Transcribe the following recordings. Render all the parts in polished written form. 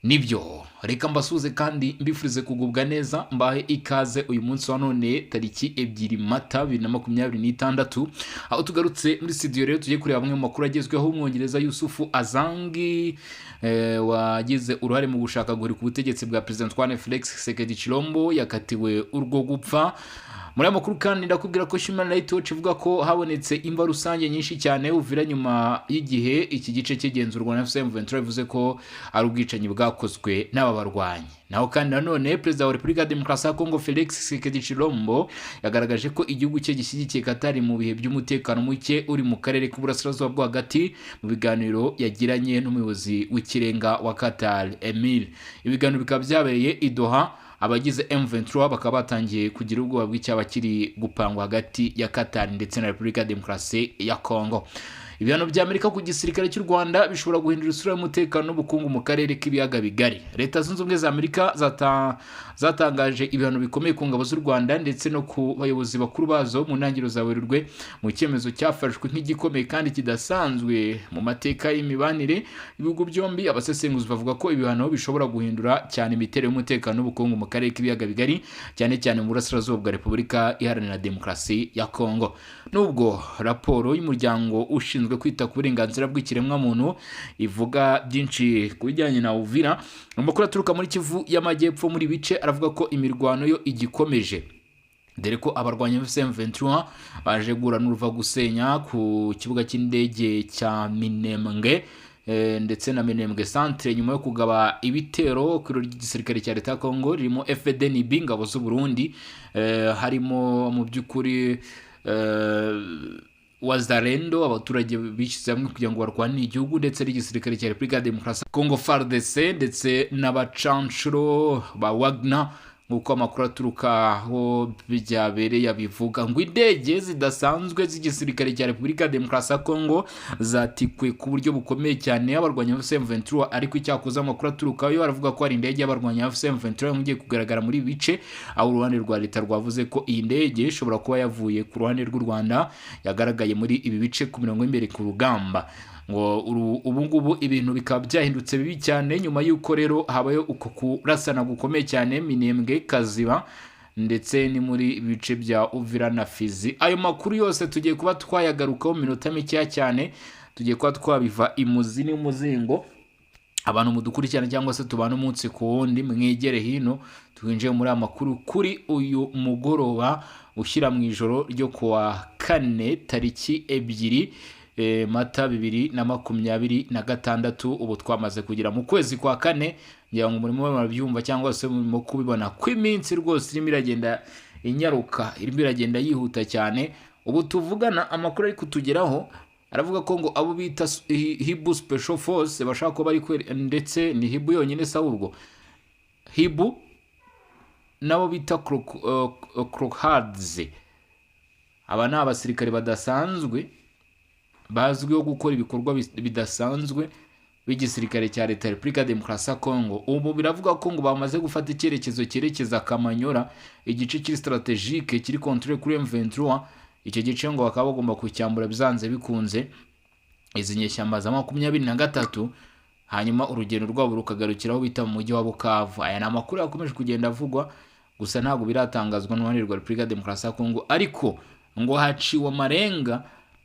Nibyo, reka mbasuhuze kandi mbifurize kugubwa neza, mbahe ikaze uyu munsi wa none tariki 2 Mata 2026, aho tugarutse muri studio rero tugiye kureba amwe mu makuru agezweho. Umwongereza Yusufu Azangi wagize uruhare mu gushaka guhirika ubutegetsi bwa Perezida Antoine Felix Tshisekedi Tshilombo yakatiwe urwo gupfa. Muri aya makuru kandi ndakubwira ko Human Rights Watch ivuga ko habonetse imva rusange nyinshi cyane Uvira nyuma y'igihe iki gice cy'igenzurwa na AFC M23, bivuze ko ari ubwicanyi bwakozwe n'aba barwanyi. Naho kandi nanone Perezida wa Repubulika ya Demokarasi ya Kongo Felix Tshisekedi Tshilombo yagaragaje ko igihugu cye gishyigikiye Qatar mu bihe by'umutekano muke uri mu karere k'uburasirazuba bwo hagati, mu biganiro yagiranye n'umuyobozi w'ikirenga wa Qatar Emir. Ibiganiro bikaba byabereye i Doha. Abagize M23 bakaba batangiye kugira ubwoba bw'icyaba kiri gupangwa hagati ya Qatar ndetse na Repubulika ya Demokarasi ya Kongo. Ibihano bya Amerika ku gisirikare cy'u Rwanda bishobora guhindura isura y'umutekano n'ubukungu mu karere k'ibiyaga bigari. Leta Zunze Ubumwe za Amerika zatangaje ibihano bikomeye ku ngabo z'u Rwanda ndetse no ku bayobozi bakuru bazo mu ntangiriro za Werurwe, mu cyemezo cyafashwe nk'igikomeye kandi kidasanzwe mu mateka y'imibanire ibihugu byombi. Abasesenguzi bavuga ko ibihano bishobora guhindura cyane imiterere y'umutekano n'ubukungu mu karere k'ibiyaga bigari, cyane cyane mu burasirazuba bwa Repubulika Iharanira Demokarasi ya Kongo. Nubwo raporo y'umuryango ushinzwe kwita ku burenganzira bw'ikiremwamuntu ivuga byinshi ku bijyanye na Uvira, amakuru aturuka muri Kivu y'Amajyepfo muri bice aravuga ko imirwano yo igikomeje, dore ko abarwanya AFC M23 baje guhura n'uruva gusenya ku kibuga cy'indege cya Minembwe ndetse na Minembwe Centre, nyuma yo kugaba ibitero ku ibiro ry'igisirikare cya leta ya Congo ririmo FDNB, ingabo z'u Burundi, harimo mu by'ukuri Wazalendo, abaturage bishyize hamwe kugira ngo barwanire igihugu, ndetse n'igisirikare cya Repubulika ya Demokarasi ya Congo FARDC, ndetse n'abacanshuro ba Wagner. Nk'uko amakuru aturuka aho byabereye abivuga, ngo indege zidasanzwe z'igisirikare cya Repubulika ya Demokarasi ya Congo zatikwe ku buryo bukomeye cyane abarwanya AFC M23. Ariko icyakoze amakuru aturukayo aravuga ko hari indege y'abarwanya AFC M23 yongeye kugaragara muri ibi bice, aho uruhande rwa leta rwavuze ko iyi ndege ishobora kuba yavuye ku ruhande rw'u Rwanda, yagaragaye muri ibi bice ku mirongo y'imbere ku rugamba. Ngo ubu ngubu ibintu bikaba byahindutse bibi cyane nyuma y'uko rero habayeho uko kurasana gukomeye cyane Minembwe, Kaziba, ndetse ni muri bice bya Uvira na Fizi. Ayo makuru yose tugiye kuba twayagarukaho mu minota mikeya cyane, tugiye kuba twabiva imuzi n'umuzingo. Abantu mudukurikirana cyangwa se tubana umunsi ku wundi, mwegere hino twinjiye muri aya makuru kuri uyu mugoroba ushyira mu ijoro ryo kuwa kane tariki 2 Mata 2026. Ubu twamaze kugera mu kwezi kwa kane. Ngira ngo murimo murabyumva cyangwa se murimo kubibona ko iminsi rwose irimo iragenda inyaruka, irimo iragenda yihuta cyane. Ubu tuvugana amakuru ari kutugeraho aravuga ko ngo abo bita Hibu Special Force bashaka ko bari ndetse ni Hibu yonyine se ahubwo, Hibu nabo bita Crocodiles. Aba ni abasirikare badasanzwe bazwiho gukora ibikorwa bidasanzwe b'igisirikare cya leta ya Repubulika ya Demokarasi ya Kongo. Ubu biravuga ko ngo bamaze gufata icyerekezo cyerekeza Kamanyora, igice kiri stratégique kiri contrôlé kuri M23. Icyo gice ngo bakaba bagomba kucyambura byanze bikunze izi nyeshyamba za 23, hanyuma urugendo rwabo rukagarukira aho bita mu mujyi wa Bukavu. Aya ni amakuru yakomeje kugenda avugwa, gusa ntabwo biratangazwa n'uruhande rwa Repubulika ya Demokarasi ya Kongo, ariko ngo haciwe amarenga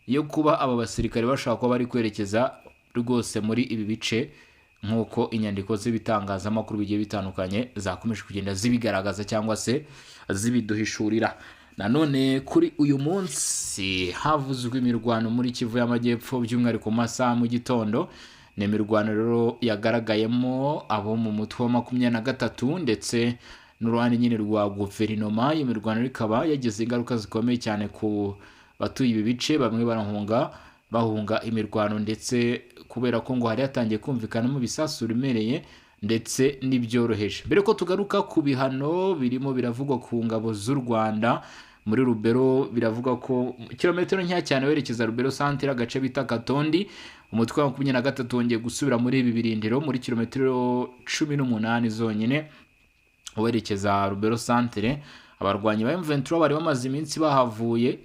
yo kuba aba basirikare bashobora kuba bari kwerekeza rwose muri ibi bice, nk'uko inyandiko z'ibitangazamakuru bigiye bitandukanye zakomeje kugenda zibigaragaza cyangwa se zibiduhishurira. Nanone kuri uyu munsi havuzwe imirwano muri Kivu y'Amajyepfo, by'umwihariko mu masaha mu gitondo. Ni imirwano rero yagaragayemo abo mu mutwe wa 23 ndetse n'uruhande nyine rwa guverinoma. Iyo mirwano ikaba yagize ingaruka zikomeye cyane ku batuye ibi bice, bamwe barahunga, bahunga imirwano, ndetse kubera ko ngo hari hatangiye kumvikanamo ibisasu biremereye ndetse n'ibyoroheje. Mbere ko tugaruka ku bihano birimo biravugwa ku ngabo z'u Rwanda muri Rubero, biravuga ko kilometero nkeya cyane werekeza Rubero Centre, agace bita Katondi, umutwe wa 23 wongeye gusubira muri ibi birindiro, muri kilometero 18 zonyine werekeza Rubero Centre. Abarwanyi ba M23 bari bamaze iminsi bahavuye,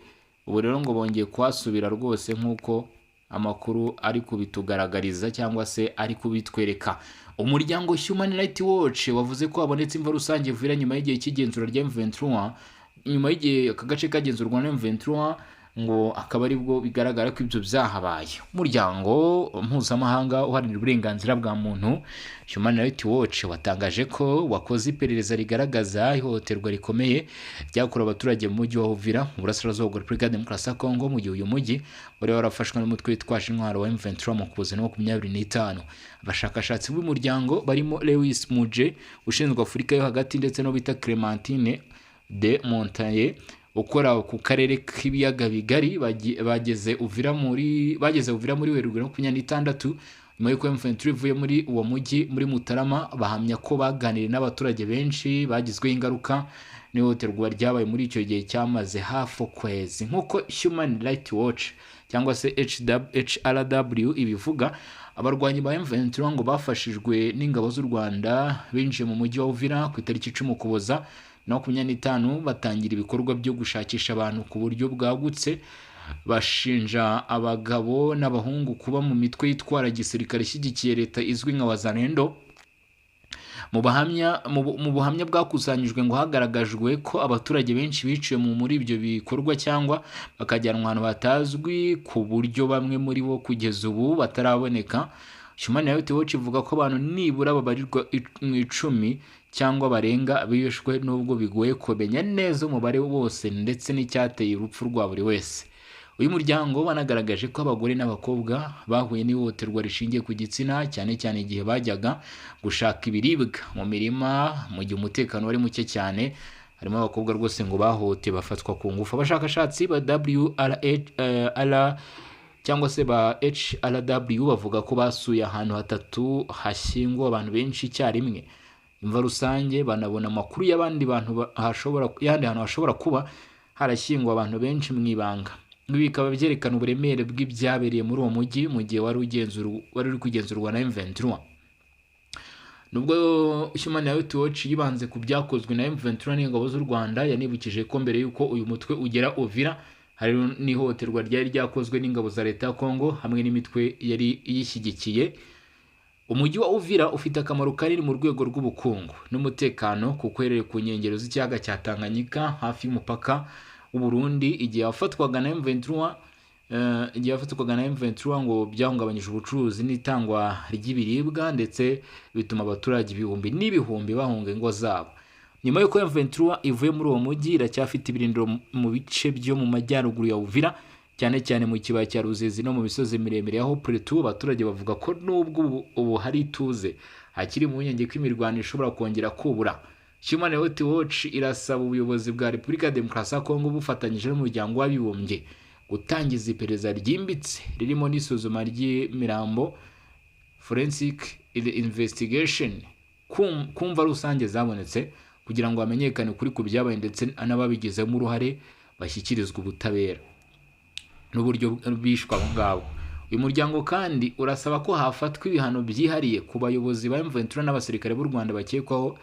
ubu rero ngo bongeye kuhasubira rwose nk'uko Amakuru ari kubitugaragariza cyangwa se ari kubitwereka. Umuryango Human Rights Watch wavuze ko habonetse imva rusange Uvira nyuma y'igihe cy'igenzura rya M23, nyuma y'igihe aka gace kagenzurwa na M23, ngo akaba aribwo bigaragara ko ibyo byahabaye. Umuryango mpuzamahanga uharanira uburenganzira bwa muntu Human Rights Watch watangaje ko wakoze iperereza rigaragaza ihohoterwa rikomeye ryakorewe abaturage mu mujyi wa Uvira mu burasirazuba bwa Repubulika ya Demokarasi ya Kongo, mu gihe uyu mujyi wari warafashwe n'umutwe witwaje intwaro wa M23 mu Ukuboza 2025. Abashakashatsi b'umuryango barimo Lewis Mudge ushinzwe Afurika yo hagati, ndetse no bita Clementine de Montaigne ukora ku karere k'ibiyaga bigari, bageze Uvira muri Werurwe 26, nyuma y'uko M23 ivuye muri uwo mujyi muri Mutarama. Bahamya ko baganiriye n'abaturage benshi bagizweho ingaruka n'ihohoterwa ryabaye muri icyo gihe cyamaze hafi ukwezi. Nk'uko Human Rights Watch cyangwa se HRW ibivuga, abarwanyi ba M23 ngo bafashijwe n'ingabo z'u Rwanda binjiye mu mujyi wa Uvira ku itariki 10 Ukuboza na 25, batangira ibikorwa byo gushakisha abantu ku buryo bwagutse. Bashinja abagabo n'abahungu kuba mu mitwe yitwara gisirikare ishyigikiye leta izwi nka Wazalendo. Mu buhamya bwakusanyijwe, ngo hagaragajwe ko abaturage benshi biciwe muri ibyo bikorwa cyangwa bakajyanwa ahantu hatazwi, ku buryo bamwe muri bo kugeza ubu bataraboneka. Human Rights Watch ivuga ko abantu nibura babarirwa mu 10 cyangwa barenga bishwe, nubwo bigoye kumenya neza umubare wose ndetse n'icyateye urupfu rwa buri wese. Uyu muryango wanagaragaje ko abagore n'abakobwa bahuye n'ihohoterwa rishingiye ku gitsina, cyane cyane igihe bajyaga gushaka ibiribwa mu mirima mu gihe umutekano wari muke cyane. Harimo abakobwa rwose ngo bahohotewe, bafatwa ku ngufu. Abashakashatsi ba WRR cyangwa se ba HRW bavuga ko basuye ahantu hatatu hashyinguwe abantu benshi icyarimwe, imva rusange, banabona amakuru y'abandi bantu hashobora y'ahandi hantu hashobora kuba harashyinguwe abantu benshi mu ibanga. Ibi bikaba byerekana uburemere bw'ibyabereye muri uwo mujyi mu gihe wari uri kugenzurwa na M23. Nubwo Human Rights Watch yibanze ku byakozwe na M23 n'ingabo z'u Rwanda, yanibukije ko mbere y'uko uyu mutwe ugera Uvira hari n'ihohoterwa ryari ryakozwe n'ingabo za leta ya Congo hamwe n'imitwe yari iyishyigikiye. Umujyi wa Uvira ufite akamaro kanini mu rwego rw'ubukungu n'umutekano, kuko uherereye ku nkengero z'ikiyaga cya Tanganyika, hafi y'umupaka w'u Burundi. Igihe yafatwaga na M23, ngo byahungabanyije ubucuruzi n'itangwa ry'ibiribwa, ndetse bituma abaturage ibihumbi n'ibihumbi bahunga ingo zabo. Nyuma y'uko M23 ivuye muri uwo mujyi, iracyafite ibirindiro mu bice byo mu majyaruguru ya Uvira, cyane cyane mu kibaya cya Ruzizi no mu misozi miremire ya Haut Plateau. Abaturage bavuga ko nubwo ubu hari ituze, hakiri impungenge ko imirwano ishobora kongera kubura. Human Rights Watch irasaba ubuyobozi bwa Repubulika ya Demokarasi ya Kongo bufatanyije n'Umuryango w'Abibumbye gutangiza iperereza ryimbitse ririmo n'isuzuma ry'imirambo, forensic investigation, ku mva rusange zabonetse, kugira ngo hamenyekane ukuri ku byabaye ndetse n'ababigizemo uruhare bashyikirizwe ubutabera n'uburyo bishwe abo ngabo. Uyu muryango kandi urasaba ko hafatwa ibihano byihariye ku bayobozi ba M23 n'abasirikare b'u Rwanda bakekwaho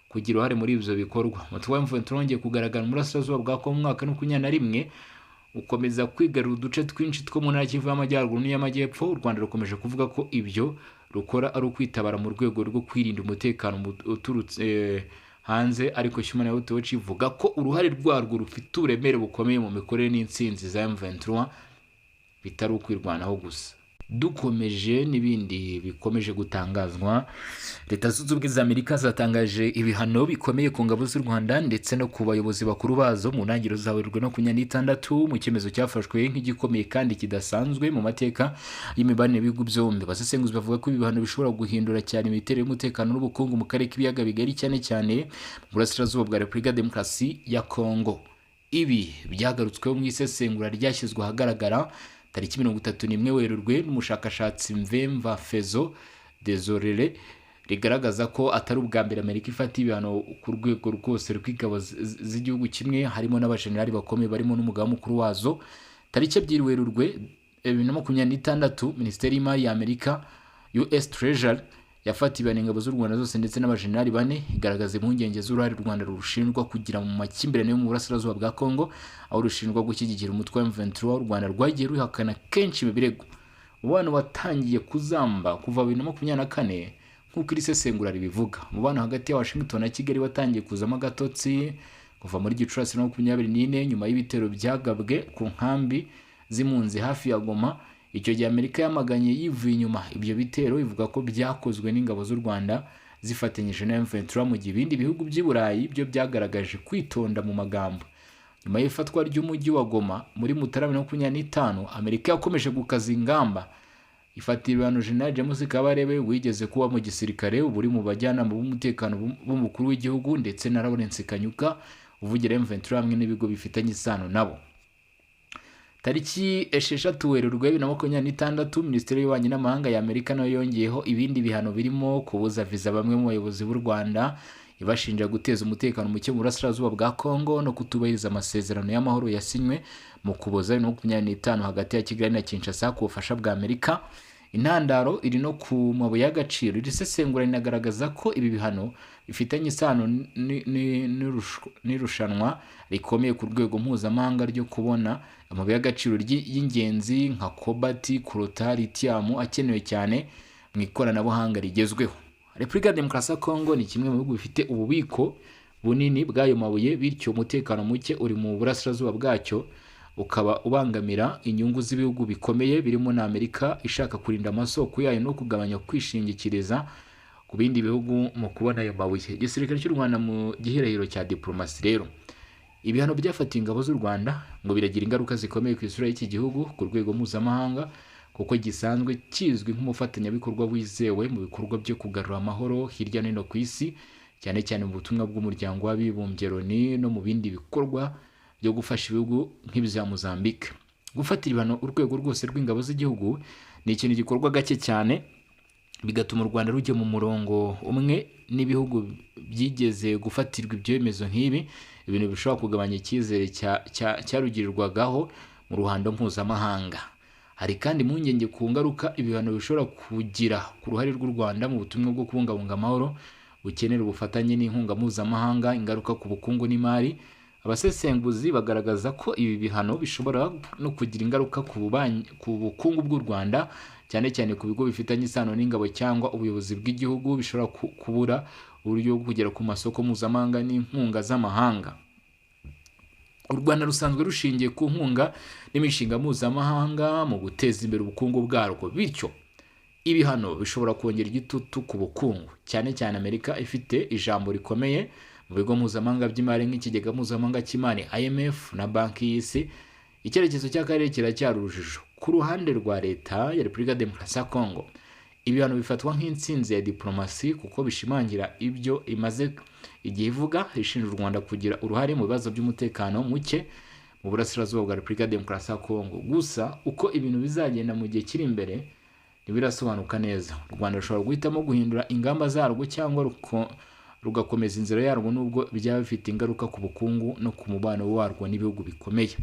kugira uruhare muri ibyo bikorwa. Umutwe wa M23 wongeye kugaragara mu burasirazuba bwa Kongo mu mwaka wa 21, ukomeza kwigarura uduce twinshi two mu ntara Kivu y'Amajyaruguru n'iy'Amajyepfo. U Rwanda rukomeje kuvuga ko ibyo rukora ari ukwitabara mu rwego rwo kwirinda umutekano uturutse hanze, ariko Human Rights Watch ivuga ko uruhare rwarwo rufite uburemere bukomeye mu mikorere n'intsinzi za M23, bitari ukwirwanaho gusa. Dukomeje n'ibindi bikomeje gutangazwa, Leta Zunze Ubumwe za Amerika zatangaje ibihano bikomeye ku ngabo z'u Rwanda ndetse no ku bayobozi bakuru bazo mu ntangiriro za Werurwe 26, mu cyemezo cyafashwe nk'igikomeye kandi kidasanzwe mu mateka y'imibanire y'ibihugu byombi. Abasesenguzi bavuga ko ibi bihano bishobora guhindura cyane imiterere y'umutekano n'ubukungu mu karere k'ibiyaga bigari, cyane cyane mu burasirazuba bwa Repubulika ya Demokarasi ya Kongo. Ibi byagarutsweho mu isesengura ryashyizwe ahagaragara tariki 31 Werurwe n'umushakashatsi Mvemva Fezo Desorere, rigaragaza ko atari ubwa mbere Amerika ifata ibihano ku rwego rwose rw'ingabo z'igihugu kimwe, harimo n'abajenerali bakomeye barimo n'umugaba mukuru wazo. Tariki 2 Werurwe 2026, Minisiteri y'Imari ya Amerika, US Treasury, yafatiye ibihano ingabo z'u Rwanda zose ndetse n'abajenerali bane, igaragaza impungenge z'uruhare u Rwanda rushinjwa kugira mu makimbirane yo mu burasirazuba bwa Kongo, aho rushinjwa gushyigikira umutwe wa M23. U Rwanda rwagiye ruhakana kenshi ibi birego. Umubano watangiye kuzamba kuva 2024 nk'uko iri sesengura ribivuga. Umubano hagati ya Washington na Kigali watangiye kuzamo agatotsi kuva muri Gicurasi 24, nyuma y'ibitero byagabwe ku nkambi z'impunzi hafi ya Goma. Icyo gihe Amerika yamaganye yivuye inyuma ibyo bitero, ivuga ko byakozwe n'ingabo z'u Rwanda zifatanyije na M23, mu gihe ibindi bihugu by'i Burayi byo byagaragaje kwitonda mu magambo. Nyuma y'ifatwa ry'umujyi wa Goma muri Mutarama 25, Amerika yakomeje gukaza ingamba, ifatira ibihano General James Kabarebe wigeze kuba mu gisirikare, ubu uri mu bajyanama b'umutekano b'umukuru w'igihugu, ndetse na Lawrence Kanyuka uvugira M23 hamwe n'ibigo bifitanye isano nabo. Tariki 6 Werurwe 2026, Minisiteri y'Ububanyi n'Amahanga ya Amerika nayo yongeyeho ibindi bihano birimo kubuza viza bamwe mu bayobozi b'u Rwanda, ibashinja guteza umutekano muke mu burasirazuba bwa Congo no kutubahiriza amasezerano y'amahoro yasinywe mu Kuboza 2025 hagati ya Kigali na Kinshasa ku bufasha bwa Amerika. Intandaro iri no ku mabuye y'agaciro. Iri sesengura rinagaragaza ko ibi bihano bifitanye isano n'irushanwa rikomeye ku rwego mpuzamahanga ryo kubona amabuye y'agaciro y'ingenzi nka cobalt, coltan, lithium akenewe cyane mu ikoranabuhanga rigezweho. Repubulika ya Demokarasi ya Kongo ni kimwe mu bihugu bifite ububiko bunini bw'ayo mabuye, bityo umutekano muke uri mu burasirazuba bwacyo ukaba ubangamira inyungu z'ibihugu bikomeye birimo na Amerika ishaka kurinda amasoko yayo no kugabanya kwishingikiriza ku bindi bihugu mu kubona ayo mabuye. Igisirikare cy'u Rwanda mu gihirahiro cya diplomasi. Rero ibihano byafatiwe ingabo z'u Rwanda ngo biragira ingaruka zikomeye ku isura y'iki gihugu ku rwego mpuzamahanga, kuko gisanzwe kizwi nk'umufatanyabikorwa wizewe mu bikorwa byo kugarura amahoro hirya no hino ku isi, cyane cyane mu butumwa bw'umuryango w'abibumbye Loni no mu bindi bikorwa byo gufasha ibihugu nk'ibya Mozambique. Gufatira ibihano urwego rwose rw'ingabo z'igihugu ni ikintu gikorwa gake cyane, bigatuma u Rwanda rujya mu murongo umwe n'ibihugu byigeze gufatirwa ibyemezo nk'ibi, ibintu bishobora kugabanya icyizere cyarugirirwagaho mu ruhando mpuzamahanga. Hari kandi impungenge ku ngaruka ibihano bishobora kugira ku ruhare rw'u Rwanda mu butumwa bwo kubungabunga amahoro bukenera ubufatanye n'inkunga mpuzamahanga, ingaruka ku bukungu n'imari. Abasesenguzi bagaragaza ko ibi bihano bishobora no kugira ingaruka ku bukungu bw'u Rwanda, cyane cyane ku bigo bifitanye isano n'ingabo cyangwa ubuyobozi bw'igihugu bishobora kubura uburyo bwo kugera ku masoko mpuzamahanga n'inkunga z'amahanga. U Rwanda rusanzwe rushingiye ku nkunga n'imishinga mpuzamahanga mu guteza imbere ubukungu bwarwo, bityo ibihano bishobora kongera igitutu ku bukungu, cyane cyane Amerika ifite ijambo rikomeye mu bigo mpuzamahanga by'imari nk'ikigega mpuzamahanga cy'imari IMF na Banki y'Isi. Icyerekezo cy'akarere kiracyari urujijo. Ku ruhande rwa leta ya Repubulika ya Demokarasi ya Kongo, ibihano bifatwa nk'intsinzi ya diplomasi kuko bishimangira ibyo imaze igihe ivuga, ishinja u Rwanda kugira uruhare mu bibazo by'umutekano muke mu burasirazuba bwa Repubulika ya Demokarasi ya Kongo. Gusa uko ibintu bizagenda mu gihe kiri imbere ntibirasobanuka neza. U Rwanda rushobora guhitamo guhindura ingamba zarwo cyangwa rugakomeza inzira yarwo, nubwo byaba bifite ingaruka ku bukungu no ku mubano warwo n'ibihugu bikomeye.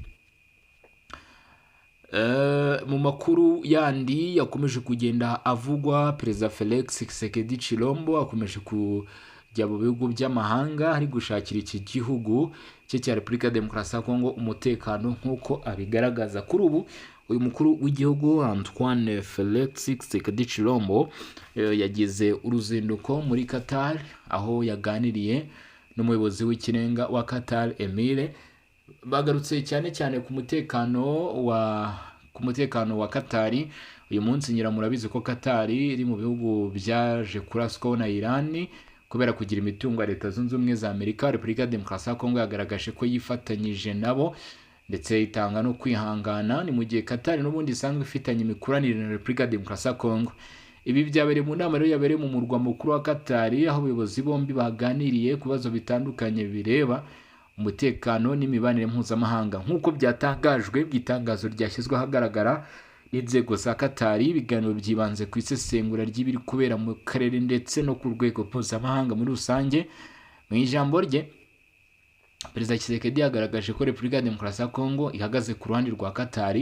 Mu makuru yandi yakomeje kugenda avugwa, Perezida Felix Tshisekedi Tshilombo akomeje kujya mu bihugu by'amahanga ari gushakira iki gihugu cye cya Repubulika ya Demokarasi ya Kongo umutekano nk'uko abigaragaza. Kuri ubu uyu mukuru w'igihugu Antoine Felix Tshisekedi Tshilombo yagize uruzinduko muri Qatar, aho yaganiriye n'umuyobozi w'ikirenga wa Qatar Emile. Bagarutse cyane cyane ku mutekano wa Qatar. Uyu munsi nyira murabizi ko Qatar iri mu bihugu byaje kuraswaho na Iran kubera kugira imitungo ya Leta Zunze Ubumwe za Amerika. Repubulika ya Demokarasi ya Kongo yagaragaje ko yifatanyije nabo ndetse itanga no kwihangana, ni mu gihe Qatar n'ubundi isanzwe ifitanye imikoranire na Repubulika ya Demokarasi ya Kongo. Ibi byabereye mu nama rero yabereye mu murwa mukuru wa Qatar, aho abayobozi bombi baganiriye ku bibazo bitandukanye bireba umutekano n'imibanire mpuzamahanga, nk'uko byatangajwe mu itangazo ryashyizwe ahagaragara n'inzego za Qatar. Ibiganiro byibanze ku isesengura ry'ibiri kubera mu karere ndetse no ku rwego mpuzamahanga muri rusange. Mu ijambo rye, Perezida Tshisekedi yagaragaje ko Repubulika ya Demokarasi ya Kongo ihagaze ku ruhande rwa Qatar,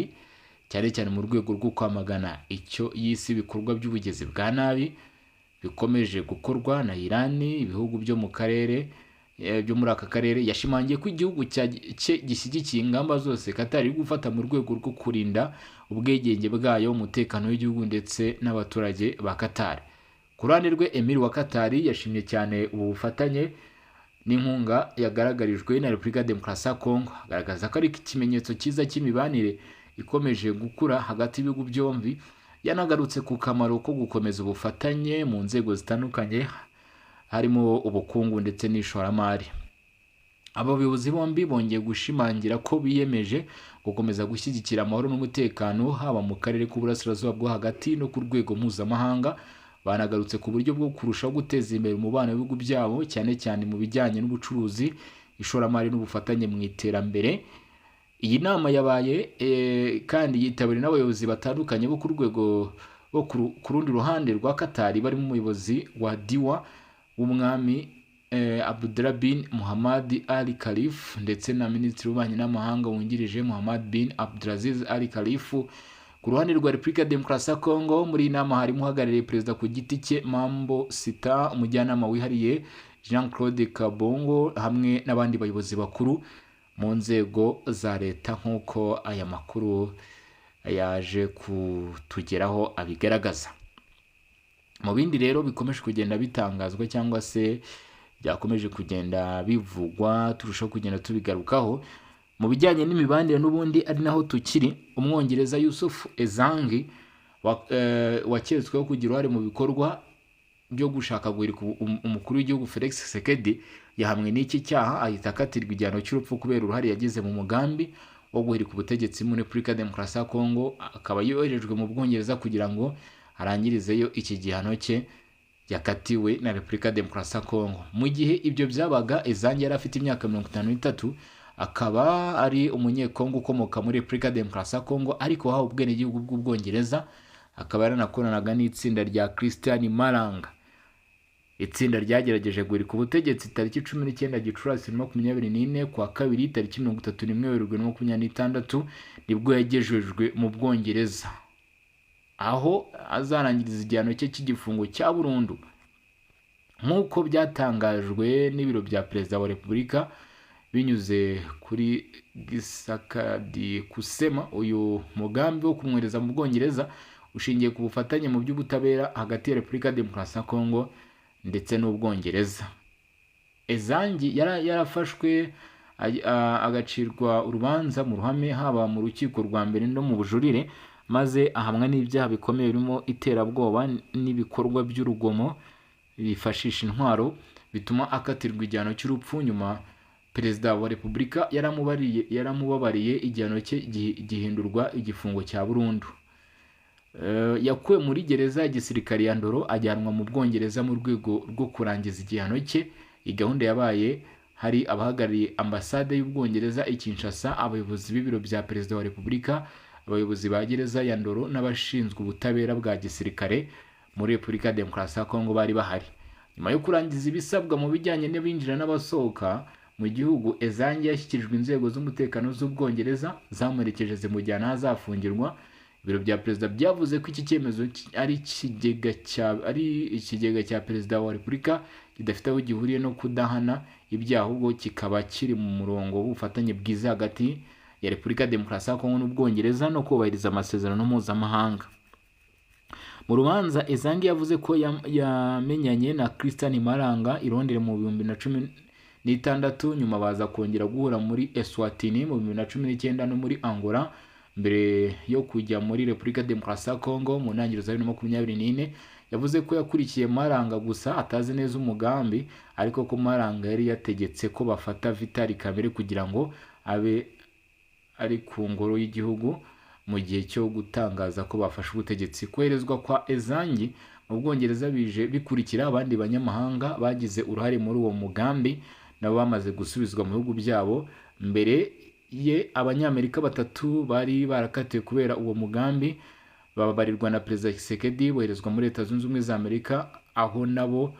cyane cyane mu rwego rwo kwamagana icyo yise ibikorwa by'ubugizi bwa nabi bikomeje gukorwa na Iran, ibihugu byo mu karere. byo muri aka karere. Yashimangiye ko igihugu cye gishyigikiye ingamba zose Qatar iri gufata mu rwego rwo kurinda ubwigenge bwayo, umutekano w'igihugu ndetse n'abaturage ba Qatar. Ku ruhande rwe, Emir wa Qatar yashimye cyane ubu bufatanye n'inkunga yagaragarijwe na Repubulika ya Demokarasi ya Kongo, agaragaza ko ari ikimenyetso cyiza cy'imibanire ikomeje gukura hagati y'ibihugu byombi. Yanagarutse ku kamaro ko gukomeza ubufatanye mu nzego zitandukanye, harimo ubukungu ndetse n'ishoramari. Aba bayobozi bombi bongeye gushimangira ko biyemeje gukomeza gushyigikira amahoro n'umutekano, haba mu karere k'Uburasirazuba bwo Hagati no ku rwego mpuzamahanga. Banagarutse ku buryo bwo kurushaho guteza imbere umubano w'ibihugu byabo, cyane cyane mu bijyanye n'ubucuruzi, ishoramari n'ubufatanye mu iterambere. Iyi nama yabaye kandi yitabiriwe n'abayobozi batandukanye bo ku rwego bo ku rundi ruhande rwa Qatar, barimo umuyobozi wa Diwa w'umwami Abdullah bin Muhammad Al Khalif ndetse na Minisitiri w'Ububanyi n'Amahanga wungirije Muhammad bin Abdulaziz Al Khalif. Ku ruhande rwa Repubulika ya Demokarasi ya Kongo, muri iyi nama harimo uhagarariye perezida ku giti cye Mambo Sita, umujyanama wihariye Jean Claude Kabongo hamwe n'abandi bayobozi bakuru mu nzego za leta, nk'uko aya makuru yaje kutugeraho abigaragaza. Mu bindi rero bikomeje kugenda bitangazwa cyangwa se byakomeje kugenda bivugwa, turushaho kugenda tubigarukaho mu bijyanye n'imibanire n'ubundi ari naho tukiri. Umwongereza Yusuf Ezangi waketsweho kugira uruhare mu bikorwa byo gushaka guhirika umukuru w'igihugu Felix Tshisekedi, yahamwe n'iki cyaha ahita akatirwa igihano cy'urupfu kubera uruhare yagize mu mugambi wo guhirika ubutegetsi muri Repubulika ya Demokarasi ya Kongo, akaba yoherejwe mu Bwongereza kugira ngo arangirizeyo iki gihano cye yakatiwe na Repubulika ya Demokarasi ya Kongo. Mu gihe ibyo byabaga, Ezangi yari afite imyaka 53, akaba ari umunyekongo ukomoka muri Repubulika ya Demokarasi ya Kongo ariko wahawe ubwenegihugu bw'Ubwongereza, akaba yaranakoranaga n'itsinda rya Christian Maranga, itsinda ryagerageje guhirika ubutegetsi tariki 19 Gicurasi 2024. Kuwa kabiri tariki 31 Werurwe 2026 nibwo yagejejwe mu Bwongereza, aho azarangiriza igihano cye cy'igifungo cya burundu, nk'uko byatangajwe n'ibiro bya Perezida wa Repubulika binyuze kuri Gisakadi Kusema. Uyu mugambi wo kumwohereza mu Bwongereza ushingiye ku bufatanye mu by'ubutabera hagati ya Repubulika ya Demokarasi ya Kongo ndetse n'Ubwongereza. Ezangi yarafashwe agacirwa urubanza mu ruhame, haba mu rukiko rwa mbere no mu bujurire, maze ahamwa n'ibyaha bikomeye birimo iterabwoba n'ibikorwa by'urugomo bifashisha intwaro, bituma akatirwa igihano cy'urupfu. Nyuma Perezida wa Repubulika yaramubabariye, igihano cye gihindurwa igifungo cya burundu. Yakuwe muri gereza ya gisirikare ya Ndoro ajyanwa mu Bwongereza mu rwego rwo kurangiza igihano cye. Iyi gahunda yabaye hari abahagarariye ambasade y'Ubwongereza i Kinshasa, abayobozi b'ibiro bya Perezida wa Repubulika, abayobozi ba gereza ya Ndoro n'abashinzwe ubutabera bwa gisirikare muri Repubulika ya Demokarasi ya Kongo bari bahari. Nyuma yo kurangiza ibisabwa mu bijyanye n'abinjira n'abasohoka mu gihugu, Ezangi yashyikirijwe inzego z'umutekano z'Ubwongereza zamuherekeje zimujyana aho azafungirwa. Ibiro bya Perezida byavuze ko iki cyemezo ari ikigega cya Perezida wa Repubulika kidafite aho gihuriye no kudahana ibyaha, ahubwo kikaba kiri mu murongo w'ubufatanye bwiza hagati ya Repubulika ya Demokarasi ya Kongo n'Ubwongereza no kubahiriza amasezerano mpuzamahanga. Mu rubanza, Ezangi yavuze ko yamenyanye na Christian Maranga i Londres mu 2016, nyuma baza kongera guhura muri Eswatini mu 2019 no muri Angola, mbere yo kujya muri Repubulika ya Demokarasi ya Kongo mu ntangiriro za 2024. Yavuze ko yakurikiye Maranga gusa atazi neza umugambi, ariko ko Maranga yari yategetse ko bafata Vital Kamerhe kugira ngo abe ari ku ngoro y'igihugu mu gihe cyo gutangaza ko bafashe ubutegetsi. Koherezwa kwa Ezangi mu Bwongereza bije bikurikira abandi banyamahanga bagize uruhare muri uwo mugambi nabo bamaze gusubizwa mu bihugu byabo. Mbere ye, Abanyamerika batatu bari barakatiwe kubera uwo mugambi bababarirwa na Perezida Tshisekedi, boherezwa muri Leta Zunze Ubumwe za Amerika, aho nabo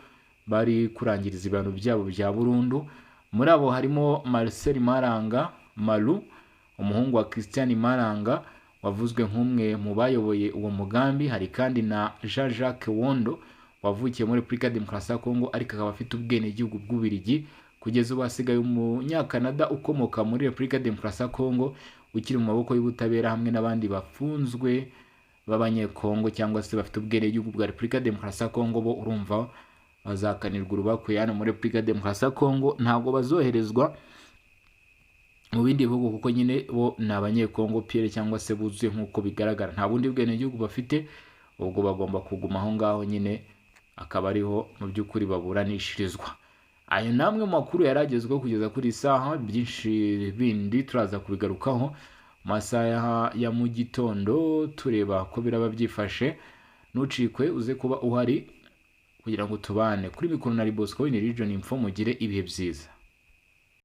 bari kurangiriza ibihano byabo bya burundu. Muri abo harimo Marcel Maranga Malu, umuhungu wa Christian Maranga wavuzwe nk'umwe mu bayoboye uwo mugambi. Hari kandi na Jean Jacques Wondo wavukiye muri Repubulika ya Demokarasi ya Kongo ariko akaba afite ubwenegihugu bw'Ububiligi, Kugeza ubu hasigaye Umunyakanada ukomoka muri Repubulika Demokarasi ya Kongo ukiri mu maboko y'ubutabera, hamwe n'abandi bafunzwe b'Abanyekongo cyangwa se bafite ubwenegihugu bwa Repubulika Demokarasi ya Kongo. Bo urumva bazakanirwa urubakwiye hano muri Repubulika Demokarasi ya Kongo, ntabwo bazoherezwa mu bindi bihugu, kuko nyine bo ni Abanyekongo pure cyangwa se buzuye nk'uko bigaragara, nta bundi bwenegihugu bafite. Ubwo bagomba kuguma aho ngaho nyine, akaba ariho mu by'ukuri baburanishirizwa. Ayo ni amwe mu makuru yari agezweho kugeza kuri iyi saha. Byinshi bindi turaza kubigarukaho mu masaha ya mu gitondo, tureba ko biraba byifashe. Ntucikwe, uze kuba uhari kugira ngo tubane kuri mikoro na Bosco in Region Info. Mugire ibihe byiza.